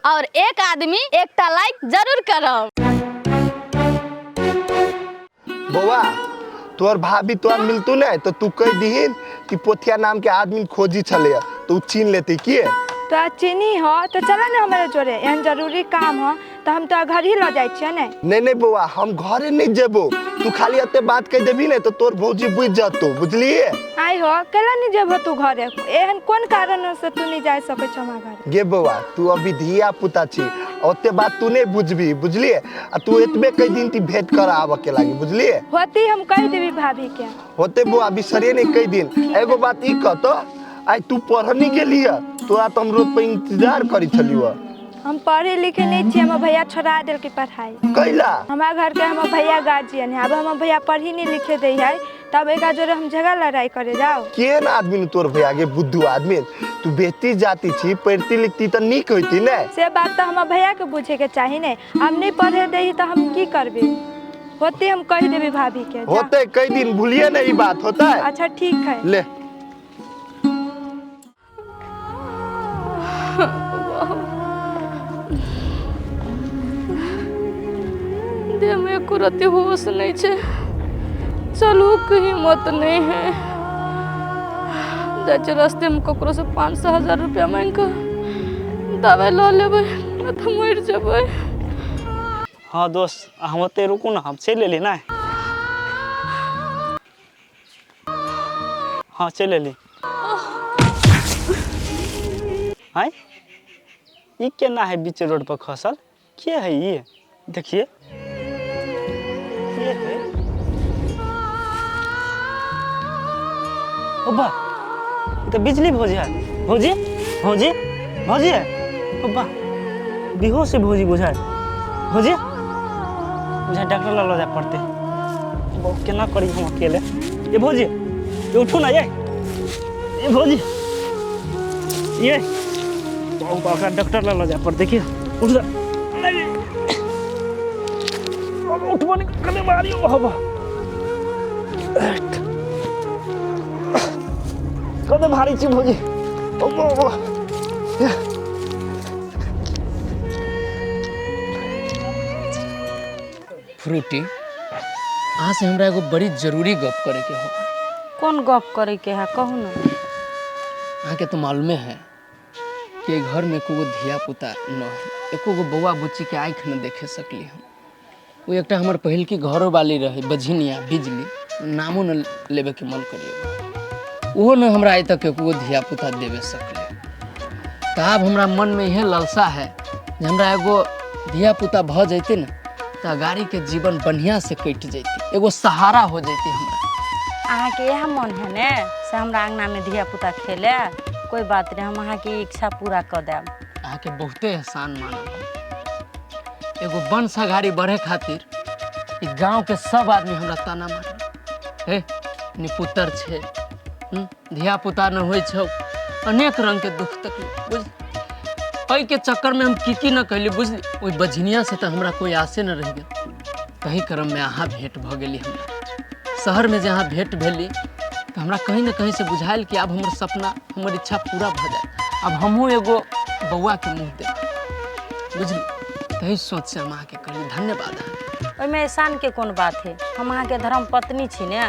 और एक आदमी एकटा लाइक जरूर करब। बौआ तोहर भाभी तोरा मिलतू नहीं तो तू कह दीहिन कि पोथिया नाम के आदमी खोजी छले तो उ छीन लेती किए। तो चीनी हो तो चला ना हमारे जोरे, एहन जरूरी काम हो तो हम तो घर ही ल जाइ छियै ने। नहीं नहीं बौआ हम घरे नहीं जेबो, तू खाली एते बात कह देबी ने तो तोर भौजी बुझ जतो, बुझलिए? आई हो केला नहीं जेबो तू घरे, एहन कोन कारण से तू नहीं जा सकै छौ हमरा घरे? गे बौआ तू अभी धिया पुता छी, ओते बात तू नहीं बुझबी, बुझलिए? आ तू एतबे कह दिन ती भेंट कर आबऽ के लागी, बुझलिए? होती हम कह देबी भाभी के। होते बौआ बिसरिए नहीं कह दिन। एगो बात ई कहतो, आई तू पढ़नी के लिए तोरा तो हम रोज पे इंतजार करी छलियो। हम पढ़े लिखे नहीं छियै, हमर भैया छोड़ा देलकै पढ़ाई। कैला? हमारा घर के हमर भैया गार्जियन है, अब हमर भैया पढ़ी नहीं लिखे दे है तब एक जोरे हम झगड़ा लड़ाई करे जाओ। केहन आदमी तोर भैया गे बुद्धू आदमी, तू बेटी जाती छी पढ़ती लिखती तो नीक होती ने। से बात तो हमर भैया के बुझे के चाही ने, हम नहीं पढ़े दे तो हम की करबे? होते हम कह देबी भाभी के। होते कई दिन भूलिए नहीं बात होता है। अच्छा ठीक है ले। देह में एको रत्ती होश नहीं छे, चलू के हिम्मत नहीं है। जाइ छियै रास्ते में ककरो से 500 हजार रुपया मांगि कऽ दवाइ लऽ लेबै, नहि तऽ मरि जेबै। हाँ दोस्त हम ओते रुकू ना, हम चलि एली ना। हाँ चलि एली। आँय ई केना है बीच रोड पर खसल, के है ई? देखिए के है? ओ बा ई तऽ बिजली भौजी है। भौजी भौजी भौजी है। ओ बा बेहोश है भौजी बुझाय। भौजी बुझाय डॉक्टर लग लऽ जाय पड़तै। बहुत केना करी हम अकेले। ये भौजी ये उठू ना, ये भौजी ये बहुत ओकरा डॉक्टर लग लऽ जाय पड़तै। की उठ जा, उठबो नहीं कने मारियो बाबा, कते भारी छी भौजी। ओ बाबा फ्रूटी अहाँ से हमरा एगो बड़ी जरूरी गप करे के हो। कोन गप करे के है कहू ना? अहाँ के तो मालूमे है कि घर में एको गो धिया पुता न है, एको गो बौआ बुच्ची के आँखि न देखे सकली हम। वो एकटा हमर पहिलकी घरो वाली रहे बझिनिया बिजली, नामो न लेबे के मन करिए, ओहो न हमरा आइ तक एको गो धिया पुता देबे सकले। तऽ आब हमरा मन में इहे ललसा है जे हमरा एगो धिया पुता भऽ जैते ने तऽ गाड़ी के जीवन बढ़िया से कटि जैते, एगो सहारा हो जैते हमरा। अहाँके इएह मन है ने से हमरा अंगना में धिया पुता खेले? कोई बात नहीं, हम अहाँके इच्छा पूरा कऽ देब। अहाँके बहुते एहसान मानब। एगो वंश अघाड़ी बढ़े खातिर ई गांव के सब आदमी हमरा ताना मारल, हे निपुतर छे, धिया पुता न होइ छौ, अनेक रंग के दुख तकलीफ बुझ। एहि के चक्कर में हम की की न कहली बुझली। ओहि बझिनिया से तऽ हमरा कोई आसे न रहि गेल। तही क्रम में अहाँ भेंट भऽ गेली हमरा। शहर में जे अहाँ भेंट भेली तऽ हमरा कहीं न कहीं से बुझायल कि आब हमर सपना हमर इच्छा पूरा भऽ जायत, आब हमहूँ एगो बौआ के मुँह देखब बुझली। तही सोच से हम अहाँके कहली धन्यवाद अहाँके। ओहिमे एहसान के कोन बात है, हम अहाँके धर्म पत्नी छी ने,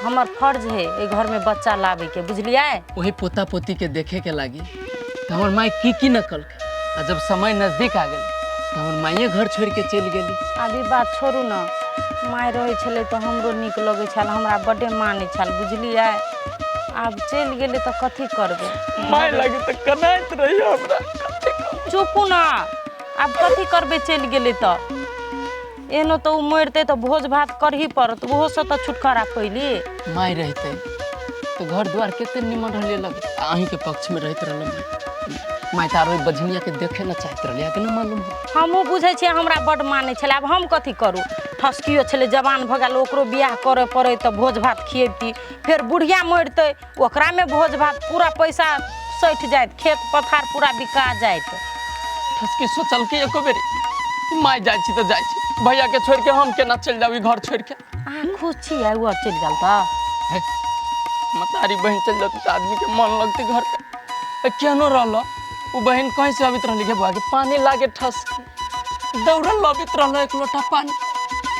हमर फर्ज है एहि घर में बच्चा लाबे के, बुझलियै? वही पोता पोती के देखे के लागी तऽ हमर माय की की न कलकै, आ जब समय नजदीक आ गेल तऽ हमर माइए घर छोड़ि के चलि गेली। आब ई बात छोड़ू ने, माय रहै छलै तऽ हमरो नीक लगै छल, हमरा बड्डे मानै छल, बुझलियै? आब चलि गेलै तऽ कथी करबै? माय लागी तऽ कनाइत रहियै हमरा। चुपू ने, आब कथी करबै चलि गेलै तऽ? एहनो तऽ ओ मरितै तऽ भोज भात करही पड़त, ओहोसँ तऽ छुटकारा पैली। माय रहितै तऽ घर द्वार कते निमन रहलै लग, आ अहीँके पक्षमे रहैत रहलै माय। माय तऽ आरो बझनिया के देखे न चाहैत रहलै, अहाँके न मालूम है। हमहूँ बुझै छियै हमरा बड्ड मानै छलै, आब हम कथी करू? ठसकियो छलै जवान भऽ गेल, ओकरो बियाह करऽ पड़ै तऽ भोज भात खियैती, फेर बुढ़िया मरितै ओकरामे भोज भात पूरा पैसा सठि जाइत, खेत पथार पूरा बिका जाइत। ठसकी सोचलकै एको बेरी कि माय जाइ छी तऽ जाइ छी, भैया के छोड़ि के हम केना चलि जाउ ई घर छोड़ि के? अहाँ खुश छी ओ आर चलि गेल तऽ? हे मतारी बहिन चलि जेतै तऽ आदमी के मन लगतै घर पे। केहनो रहल उ बहन कहीं से अबित रहली के बुआ के पानी लागे ठस दौड़ल लबित रहल एक लोटा पानी।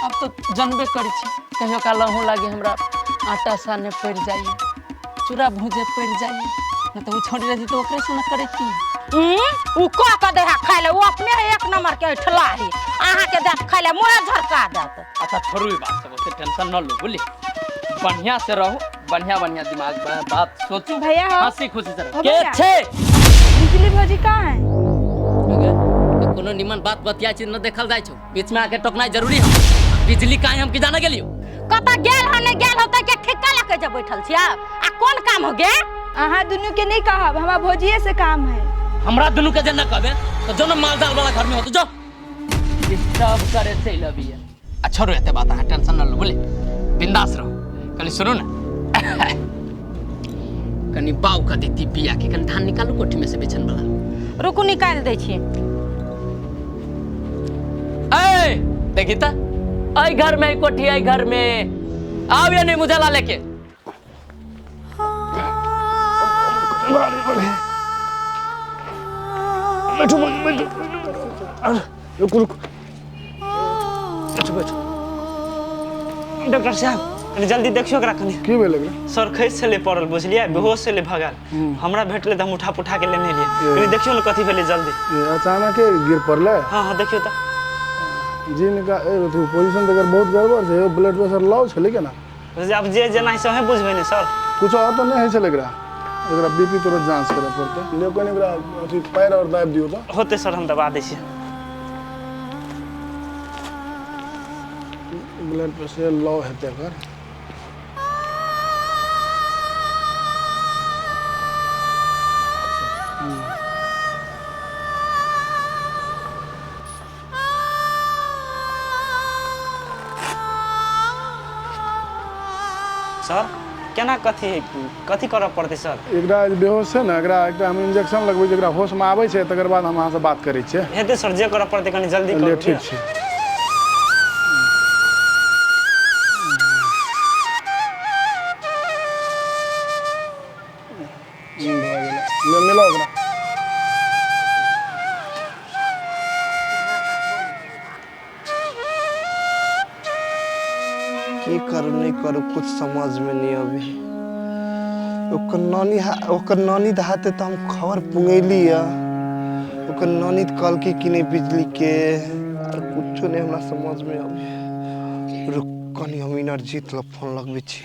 अब तो जनबे करै छी, कहियो काल अहूँ लागे हमरा आटा साने पड़ि जाइए, चूड़ा भूजे पड़ि जाइए, न तो उ छोड़ी रहती तो ओकरे से न करैती। उ कह के दे खाइ ले, उ अपने एक नंबर के ऐठला है, अहाँके देत खाइ ले मुँहे झरका देत। अच्छा छोड़ू ई बात सब, ओते टेंशन न लो बुझली, बढ़िया से रहो, बढ़िया बढ़िया दिमाग बात सोचू भैया हो। हंसी खुशी से रहो। हो के भैया। छे बिजली भौजी कहाँ है? तो कोनो निमन बात बतिया चीज न देखल जाय छौ, बीच में आके टोकनाइ जरूरी है। बिजली काहे हम की जाने गेलियो? कतऽ गेल हो नहि गेल हो तऽ के ठिक्का लऽ के जे बैठल छियै आ कोन काम हो गे? अहाँ दुनू के नहीं कहब, हमरा भौजिए से काम है। हमरा दुनू के जे न कहबे तो जो न मालदार वाला घर में हो तो जो डिस्टर्ब करे चलि अबियै। आ छोड़ू एते बात, अहाँ टेंशन न लो बुझली, बिंदास रहो। कनी सुनू ने, कनी बाउ कऽ देती बिया के, कनी धान निकालू कोठी में से बेचन वाला। रुकू निकालि दै छी। ए देखी त आई घर में कोठी, आई घर में आओ या नहीं मुझे ला लेके। बैठो बैठो, रुको रुको, बैठो बैठो। डॉक्टर साहब कनी जल्दी देखियो ओकरा कनी। की भेल एकरा? सर खसि छलै पड़ल बुझलियै, बेहोश छलै भगल, हमरा भेटलै तऽ हम उठा पुठा के लेने एलियै। कनी देखियो ने कथी भेलै जल्दी। अचानक गिर पड़लै? हाँ हाँ देखियो तऽ। जिनका पोजीशन तऽ एकर बहुत गड़बड़ छै, ब्लड प्रेशर लो छलै केना? आब जे जेना से अहें बुझबै ने सर। कुछ और तऽ नहि होइ छलै एकरा, एकरा बीपी तुरंत जांच करऽ पड़तै। लियौ कनी एकरा अथी पैर और दाबि दियौ तऽ। होतै सर, हम दबा दै छियै। ब्लड प्रेशर लो हेतै एकर। सर केना कथी कथी करऽ पड़तै सर? एकरा बेहोश छै ने, एकरा एकटा हम इंजेक्शन लगबै छियै, एकरा होशमे आबै छै तकर बाद हम अहाँसँ बात करै छियै। हेतै सर, जे करऽ पड़तै कनी जल्दी करू। ठीक छै। मिलाओ ओकरा। की करू नहीं करू कुछ समझ में नहीं अभी। ओकर नानी दहाते तो हम खबर पुंगेली है, ओकर नानी कहलकै कि नहीं बिजली के, और कुछो नहीं हमरा समझ में अभी। रुक कनी हम इनरजीत ल फोन लगबै छी।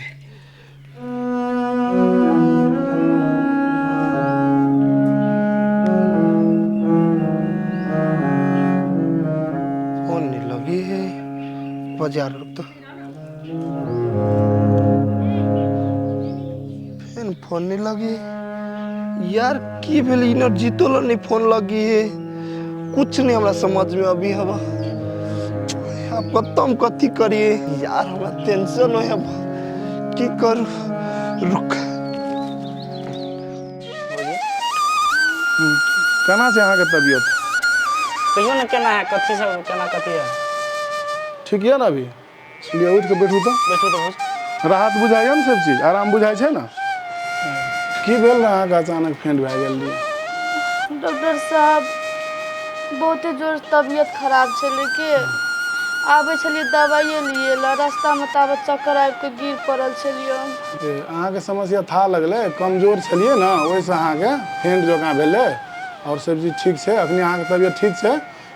फोन नहीं लगी है, बाजार रुक तो फोन नहीं लगी यार। की भेल इनरजीतो ल नहीं फोन लगी है, कुछ नहीं हमरा समझ में अभी हवा। अब कतम कथी करिए यार, हमरा टेंशन हो अब की करू। रुक केना छै अहाँके तबियत? कहियो ने केना है, कथी सब केना कथी है? ठीक यऽ ने अभी? लिअ उठि कऽ बैठू तऽ। बैठू तऽ। राहत बुझाइए ने सब चीज, आराम बुझाइ छै ने? की भेल अहाँके अचानक फेंट भए गेल? डॉक्टर साहब बहुते जोर तबियत खराब छलै के, आबै छलियै दवाइए लिए ला, रास्तामे ताबत चक्कर आबि के गिर पड़ल छलियै। अहाँके समस्या था लगलै, कमजोर छलियै ने ओहिसँ अहाँके फेंट जकाँ भेलै। और सब चीज ठीक छै अखनी, अहाँके तबियत ठीक छै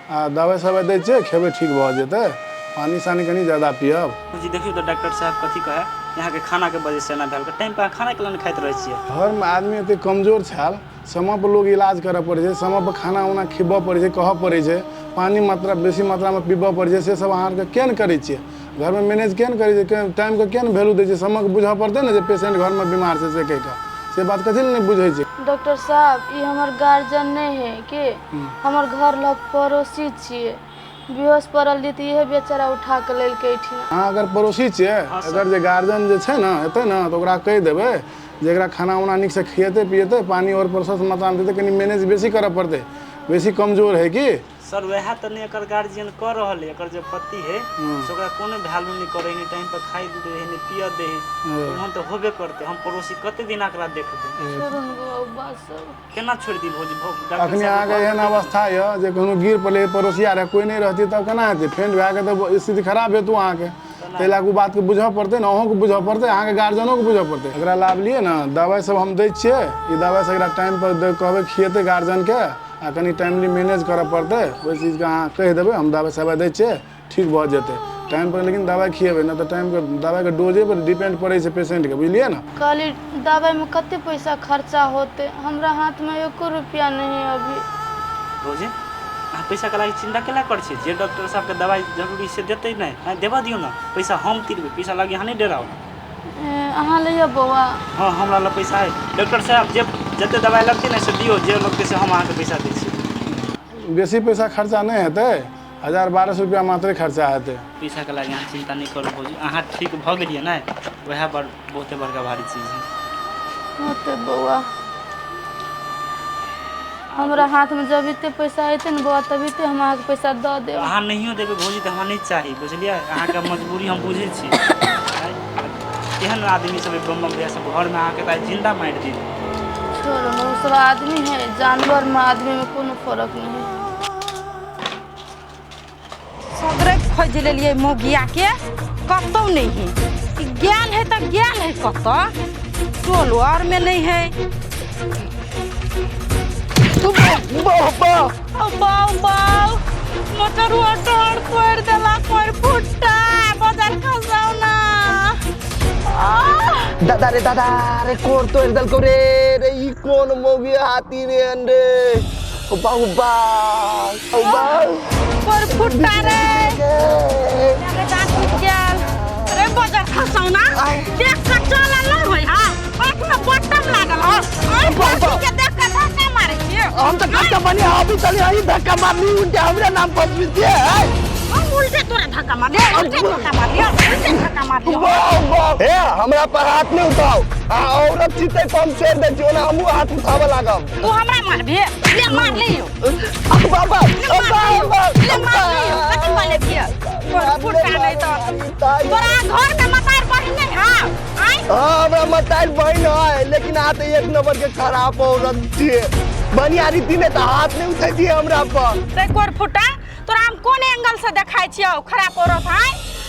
आ दवाइ सवाइ दै छियै, खेबै ठीक भऽ जेतै। पानी सानी कनी ज्यादा पियब। जी देखियौ तऽ डॉक्टर साहब कथी कहै, यहाँके खानाके वजह से एना भेल, टाइम पर खाना के खाइत रहै छियै। घरमे आदमी एते कमजोर छल, समय पर लोग इलाज करऽ पड़ै छै, समय पर खाना उना खिबऽ पड़ै छै, कहऽ पड़ै छै, पानी मात्रा बेसी मात्रामे पीबऽ पड़ै छै, से सब अहाँ आरके किया नहि करै छियै? घरमे मैनेज किया नहि करै छियै? टाइमके किया नहि वैल्यू दै छियै? समयके बुझऽ पड़तै ने जे पेशेंट घरमे बीमार छै से कहि कऽ, से बात कथी लए नहि बुझै छै? डॉक्टर साहब ई हमर गार्जियन नहीं है के, हमर घर लग पड़ोसी छियै, बेहोश पड़ल रही तऽ इहे बेचारा उठा के लेलकै एहिठिना। अहाँ अगर पड़ोसी छियै, अगर जे गार्जियन जे छै ने एतै ने तऽ ओकरा कहि देबै जे एकरा खाना उना नीकसँ खिएतै पिएतै, पानी और प्रशस्त मात्रामे देतै, कनि मैनेज बेसी करऽ पड़तै, बेसी कमजोर है की? सर वएह तऽ नहि एकर गार्जियन कऽ रहल है। एकर जे पति है से ओकरा कोनो वैल्यू नहि करै है, टाइम पर खाइ दे है नहि पियऽ दे है। ओहन तऽ होबे करतै। हम पड़ोसी कते दिन एकरा देखबै? छोड़ू ने बौआ ओ बात सब। केना छोड़ि दी भौजी? डॉक्टर अखनी साहब अहाँके एहन अवस्था यऽ जे कोनो गिर पड़लै, पड़ोसिया रहै, कोइ नहि रहतै तब केना हेतै? फेंट भए कऽ तऽ स्थिति खराब हेतौ अहाँके। ताहि लए कऽ ओ बातके बुझऽ पड़तै ने, अहूँके बुझऽ पड़तै, अहाँके गार्जियनोके बुझऽ पड़तै। एकरा लाबलियै ने, दबाइ सब हम दै छियै। ई दबाइ सब एकरा टाइमपर कहबै खिएतै गार्जियनके आ कनि टाइमली मैनेज करऽ पड़तै। ओहि चीजके अहाँ कहि देबै, हम दबाइ सबाइ दै छियै, ठीक भऽ जेतै टाइमपर। लेकिन दबाइ खिएबै नहि तऽ टाइमके दबाइके डोजेपर डिपेंड पड़ै छै पेशेंटके, बुझलियै ने? कहली दबाइमे कते पैसा खर्चा होतै? हमरा हाथमे एको रुपया नहीं है अभी। भौजी, अहाँ पैसाके लागि चिन्ता केला करै छियै? जे डॉक्टर साहबके दबाइ जरूरी से देतै नहि? आँय, देबऽ दियौ ने पैसा, हम तिरबै। पैसा लागि अहाँ नहि डराउ। अहाँ लैया बौआ? हँ, हमरा लग पैसा है। डॉक्टर साहब, जे जते दबाइ लगतै ने से दियौ, जे लगतै से हम अहाँके पैसा दै छी। बेसी पैसा खर्चा नहि हेतै, 1000-1200 रुपैआ मात्रे खर्चा हेतै। पैसाके लागि अहाँ चिन्ता नहि करू भौजी। अहाँ ठीक भऽ गेलियै ने, वएह बड़ बहुते बड़का भारी चीज है। होतै बौआ, हमरा हाथमे जब एते पैसा एतै ने बौआ, तभी ते हम अहाँके पैसा दऽ देब। अहाँ नहियो देबै भौजी तऽ हमरा नहि चाही, बुझलियै? अहाँके मजबूरी हम बुझै छी। एहन आदमी सब बम बम भैया सब घरमे अहाँके तऽ जिन्दा मारि दी। छोड़ू ने, ओ सब आदमी है। जानवरमे आदमीमे कोनो फरक नहीं है। सगरे खोजि लेलियै मौगियाके, कतहु नहि है। ई गेल है तऽ गेल है कतऽ? टोलो आरमे नहि है। ओ बाउ बाउ, मोटरुआ टार तोड़ि देला, कोइ फुट्टा बाजार खसाउ ना। आह! दादा रे दादा रे, कोर तोड़ देलको रे। रे ई कोन मौगी हाथी रे रे? ओ बाबू बा, ओ बा, कोइ फुट्टा रे, रे दाँत टूटि गेल रे। बाजार खसाउ ना, देख कऽ चलल नहि होइ। हा, आँखिमे बटम लागल हो। ओइ बाबू के देख कऽ धक्का मारै छियै? हम तो कट्टा बनी अभी चली आई, धक्का मारनी उनके हमरा नाम बदली दिए। हम उल्टे तोरा धक्का मारलियो, उल्टे धक्का मारलियो, उल्टे धक्का मारलियो। हे, हमरा पर हाथ नहीं उठाओ। आ औरत छी ते हम छोड़ दे छी, ओना हमहूँ हाथ उठाबऽ लागब। तू हमरा मारबी? ले मार लियो। बाबा। ले मार लियो, ले मार लियो। कथी कहले छियै? फुटका नहीं तो तोरा घर में मतार बहिन नहीं हा? आय। हाँ, हमरा मताइल बहिन है, लेकिन आ तऽ एक नंबर के खराब औरत छियै। बढ़िया रीति ने तऽ हाथ नहीं उठै छियै हमरा पर। ते कोर फुटा, तोरा हम कोन एंगल से देखाइ छियौ खराब औरत है?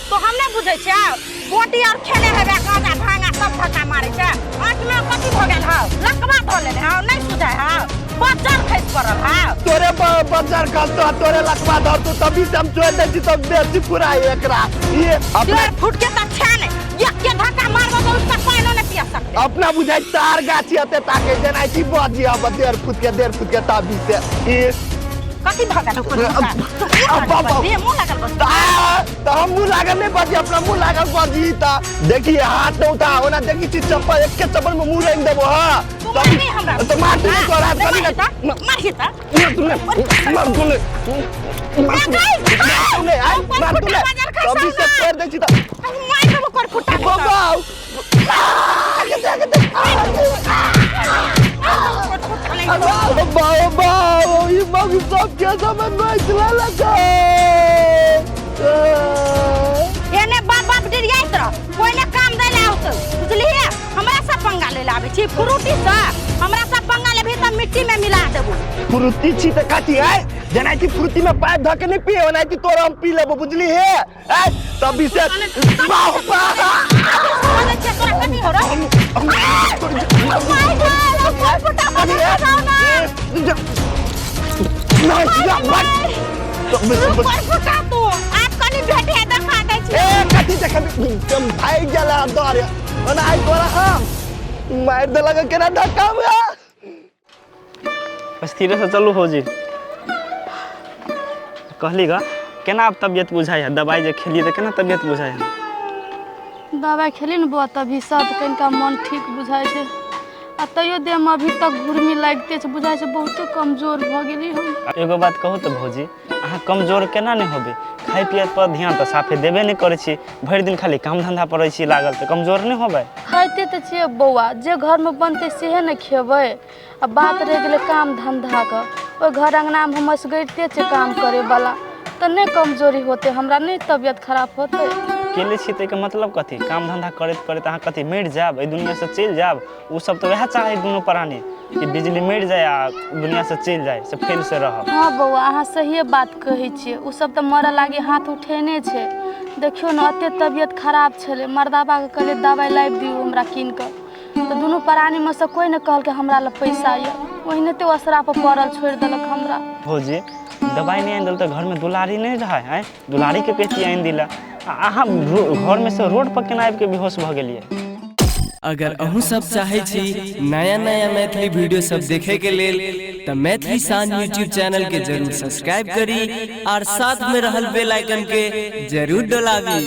तो हम नहीं बुझै छियौ? गोटी और खेले हेबे, गांजा भांगा सब धक्का मारै छै। आँख में कथी भऽ गेल हौ? लकवा धऽ लेने हौ? नहीं सुझाय हौ? बज्जर खसि पड़ल हौ। तोरे बज्जर खसतो, तोरे लकवा धरतो, तभी से हम छोड़ दै छी। तब बेसी फुराई एकरा ये अपना डेढ़ फुट के तऽ छै ने, एक के धक्का मारबो तऽ उसका पानिओ नहीं पिया सकते। अपना बुझाइ तार गाछी हते ताके जेना छी बजी अब 1.5 फुट के, 1.5 फुट के ताबी से ई कथी भऽ गेल? अब बाबा। मुँह लागल बस। तऽ हम मुँह लागल नहीं बजी, अपना मुँह लागल बजी। तऽ देखिए, हाथ नहीं उठा, ओना देखी छी चप्पल, एक के चप्पल में मुँह रंग देबो। हाँ। तू मारबी हमरा? तो मार तू तोरा नहीं। कभी मारही तऽ, मारही तऽ। मार तू ने, मार तू ने, मार तू ने, मार तू ने, आय, मार तू ने। तभी से छोड़ दै छी तऽ मारि देबो कोर फुटा। बाबा, बाबा बाबा, ई मगी सब के समझ में चला लगा। एने बाप बाप डिरियाइत रह, कोई ने काम दै ले आवतौ, बुझलियै? हमरा सब पंगा ले आबै छी फ्रूटी से। हमरा सब पंगा लेबही तऽ मिट्टी में मिला देबो। फ्रूटी छी तऽ कथी है? जेनाकि फ्रूटी में पाइप धऽ के नहीं पिए, ओनाहिते तोरा हम पी लेबो, बुझली हे? ऐ तभी से बाबा। बोलै छियै तोरा, कथी हो रे? माय गॉड, कोर फुटा बजा खसाउ ना। कोर फुटा, तू आप कनी भेटे देखा दै छी। ए कथी देखबी? भागि गेल डर। ओना आइ तोरा हम मारि देलक केना धक्का में। स्थिरे से चलू भौजी। कहली गा, केना आब तबियत बुझाइ है? दबाइ जे खेलियै तऽ केना तबियत बुझाइ है? दबाइ खेली ने बौआ, तभी साथ कनिका मन ठीक बुझाइ छै। आ तैयो देहमे अभी तक घुर्मी लागिते छै, बुझाइ छै बहुते कमजोर भऽ गेली हम। एगो बात कहू तऽ भौजी, अहाँ कमजोर केना नहि होबै? खाइ पिए पर ध्यान तऽ साफे देबे नहि करै छी, भरि दिन खाली काम धंधा पर रहै छी लागल, तऽ कमजोर नहि होबै? खाइते तऽ छियै बौआ, जे घरमे बनतै सेहे ने खेबै। आ बात रहि गेलै काम धन्धाके, ओहि घर अङ्गनामे हम असगरिते छै काम करैवला, तऽ नहि कमजोरी होतै हमरा, नहि तबियत खराब होतै। अकेले छी ताहिके मतलब कथी? काम धंधा करैत करैत अहाँ कथी मरि जायब, एहि दुनिआँसँ चलि जायब? ओसब तऽ वएह चाहै दुनू प्राणी कि बिजली मरि जाय आ दुनिआँसँ चलि जाय, से फेरसँ रहब। हँ बौआ, अहाँ सहिए बात कहै छियै। ओसब तऽ मरऽ लागी हाथ उठेने छै। देखियौ ने, एते तबियत खराब छलै, मरदाबाके कहलियै दबाइ लाबि दियौ हमरा कीन कऽ, तऽ दुनू प्राणीमे सँ कोइ नहि कहलकै हमरा लग पैसा यऽ। ओहिनाते असरा पर पड़ल छोड़ि देलक हमरा। भौजी, दबाइ नहि आनि देल तऽ घरमे दुलारी नहि रहै? आँय, दुलारीके कहितियै आनि दिला। आ अहाँ घरमे से रोड पर केना आबिके बेहोश भऽ गेलियै? अगर अहूँ सब चाहै छी नया नया मैथिली वीडियो सब देखे के लेल तऽ मैथिली शान यूट्यूब चैनल के जरूर सब्सक्राइब करी और साथ में रहल बेल आइकन के जरूर डोलाबी।